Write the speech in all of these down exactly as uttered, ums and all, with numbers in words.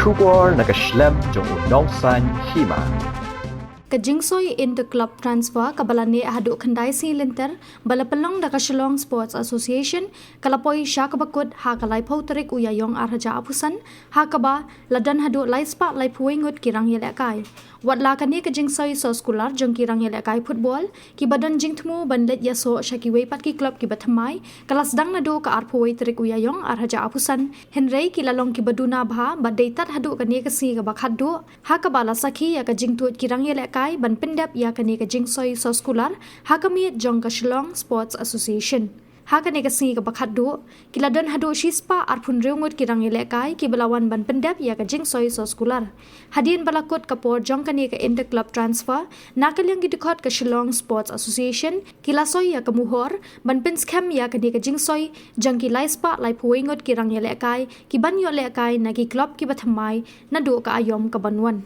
Khubor na ka shlem jong u nongsaiñ hima. Ka jingsoi inter-club transfer kaba la neh haduh khyndai sngi lynter ba la pynlong da ka Shillong Sports Association ka la poi sha kaba kut ha ka laiphew tarik u Ïaïong arhajar arphew san, ha kaba la don haduh laispah laiphew wei ngut ki rangïalehkai. Wat la kane ka jingsoi soskular jong ki rangïalehkai football kiba don jingthmu ban leit ïasoh sha kiwei pat ki club kiba thymmai ka la sdang naduh ka arphew wei tarik u Ïaïong arhajar arphew san, hynrei ki la long kiba duna bha bad dei tad haduh kane ka sngi kaba khatduh, ha kaba la sakhi ïa ka jingtuid ki rangïalehkai ban pyndep ïa kane ka jingsoi soskular ha ka miet jong ka Shillong Sports Association. Ha kane ka sngi kaba khatduh, ki la don haduh shispah arphew hynriew ngut ki rangïalehkai kiba la wan ban pyndep ïa ka jingsoi soskular. Hadien ba la kut ka por jong kane ka inter-club transfer, na ka liang ki dkhot ka Shillong Sports Association ki la soi ïa ka mohor ban pynskhem ïa kane ka jingsoi jong ki laispah laiphew wei ngut ki rangïalehkai ki ban ïoh lehkai na ki club kiba thymmai naduh ka aïom kaban wan.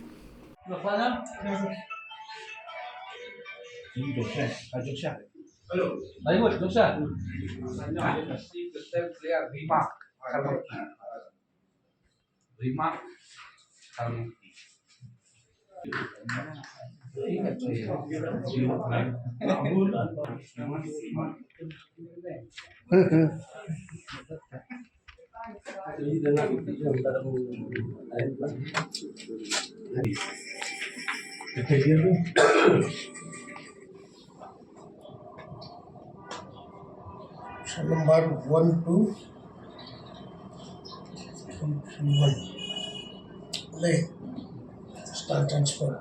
Number one two one. Le, Star Transport.